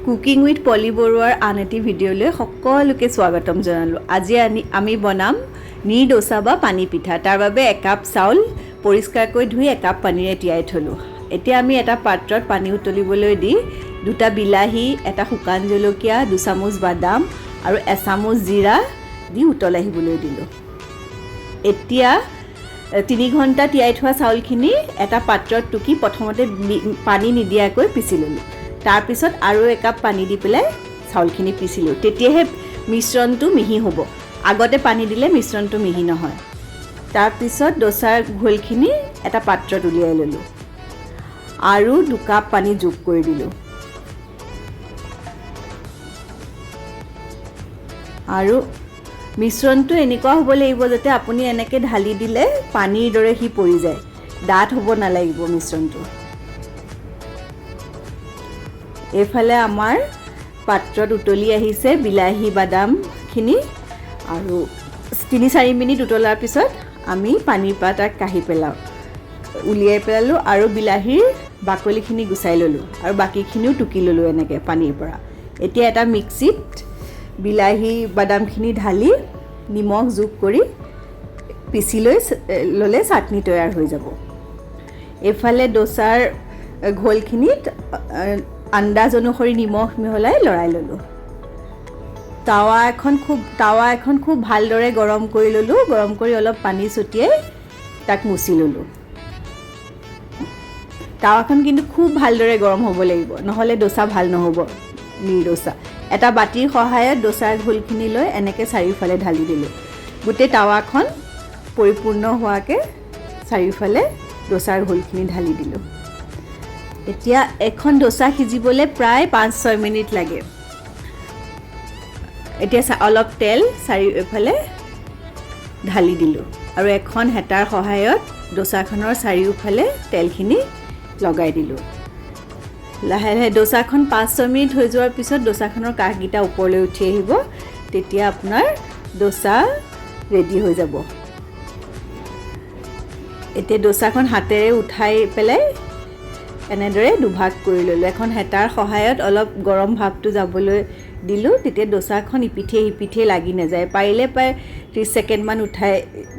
Cooking with পলি বৰুৱাৰ আন এটি ভিডিঅ'লৈ সকলোকে স্বাগতম জনালোঁ। আজি আমি বনাম নীৰ দোচা বা পানী পিঠা। তাৰ বাবে একাপ চাউল পৰিষ্কাৰকৈ ধুই একাপ পানীৰে তিয়াই থ'লোঁ। এতিয়া আমি এটা পাত্ৰত পানী উতলিবলৈ দি দুটা বিলাহী, এটা শুকান জলকীয়া, 2 চামুচ বাদাম আৰু এচামুচ জিৰা দি উতল আহিবলৈ দিলোঁ। এতিয়া 3 ঘণ্টা তিয়াই থোৱা চাউলখিনি এটা পাত্ৰত টুকি প্ৰথমতে পানী নিদিয়াকৈ পিচি ল'লোঁ। তাৰপিছত আৰু একাপ পানী দি পেলাই চাউলখিনি পিচিলোঁ। তেতিয়াহে মিশ্ৰণটো মিহি হ'ব। আগতে পানী দিলে মিশ্ৰণটো মিহি নহয়। তাৰপিছত দোচাৰ ঘোলখিনি এটা পাত্ৰত উলিয়াই ল'লোঁ আৰু 2 কাপ পানী যোগ কৰি দিলোঁ আৰু মিশ্ৰণটো এনেকুৱা হ'ব লাগিব যাতে আপুনি এনেকৈ ঢালি দিলে পানীৰ দৰে সি পৰি যায়। ডাঠ হ'ব নালাগিব মিশ্ৰণটো। এইফালে আমাৰ পাত্ৰত উতলি আহিছে বিলাহী বাদামখিনি আৰু 3-4 মিনিট উতলাৰ পিছত আমি পানীৰ পৰা তাক কাঢ়ি পেলাওঁ। উলিয়াই পেলালোঁ আৰু বিলাহীৰ বাকলিখিনি গুচাই ল'লোঁ আৰু বাকীখিনিও টুকি ল'লোঁ এনেকৈ পানীৰ পৰা। এতিয়া এটা মিক্সিত বিলাহী বাদামখিনি ঢালি নিমখ যোগ কৰি পিচি লৈ ল'লে চাটনি তৈয়াৰ হৈ যাব। এইফালে দোচাৰ ঘোলখিনিত আন্দাজ অনুসৰি নিমখ মিহলাই লৰাই ল'লোঁ। টাৱা এখন খুব ভালদৰে গৰম কৰি ল'লোঁ। গৰম কৰি অলপ পানী ছটিয়াই তাক মুচি ল'লোঁ। টাৱাখন কিন্তু খুব ভালদৰে গৰম হ'ব লাগিব, নহ'লে দোচা ভাল নহ'ব নীৰ দোচা। এটা বাতিৰ সহায়ত দোচাৰ ঘোলখিনি লৈ এনেকৈ চাৰিওফালে ঢালি দিলোঁ। গোটেই টাৱাখন পৰিপূৰ্ণ হোৱাকৈ চাৰিওফালে দোচাৰ ঘোলখিনি ঢালি দিলোঁ। এতিয়া এখন দোচা সিজিবলৈ প্ৰায় 5-6 মিনিট লাগে। এতিয়া অলপ তেল চাৰিওফালে ঢালি দিলোঁ আৰু এখন হেতাৰ সহায়ত দোচাখনৰ চাৰিওফালে তেলখিনি লগাই দিলোঁ। লাহে লাহে দোচাখন 5-6 মিনিট হৈ যোৱাৰ পিছত দোচাখনৰ কাষকেইটা ওপৰলৈ উঠি আহিব। তেতিয়া আপোনাৰ দোচা ৰেডি হৈ যাব। এতিয়া দোচাখন হাতেৰে উঠাই পেলাই এনেদৰে দুভাগ কৰি ল'লোঁ। এখন হেতাৰ সহায়ত অলপ গৰম ভাৱটো যাবলৈ দিলোঁ। তেতিয়া দোচাখন ইপিঠিয়ে সিপিঠিয়ে লাগি নাযায়। পাৰিলে প্ৰায় 30 ছেকেণ্ডমান উঠাই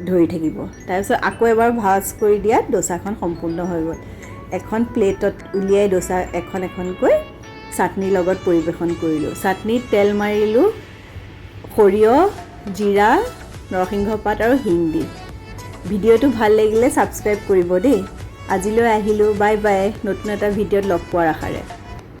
ধৰি থাকিব। তাৰপিছত আকৌ এবাৰ ভাজ কৰি দিয়াত দোচাখন সম্পূৰ্ণ হৈ গ'ল। এখন প্লেটত উলিয়াই দোচা এখন এখনকৈ চাটনিৰ লগত পৰিৱেশন কৰিলোঁ। চাটনিত তেল মাৰিলোঁ সৰিয়হ, জিৰা, নৰসিংহ পাত আৰু হিং দি। ভিডিঅ'টো ভাল লাগিলে ছাবস্ক্ৰাইব কৰিব দেই। আজিলৈ আহিলোঁ, বাই বাই। নতুন এটা ভিডিঅ'ত লগ পোৱাৰ আশাৰে।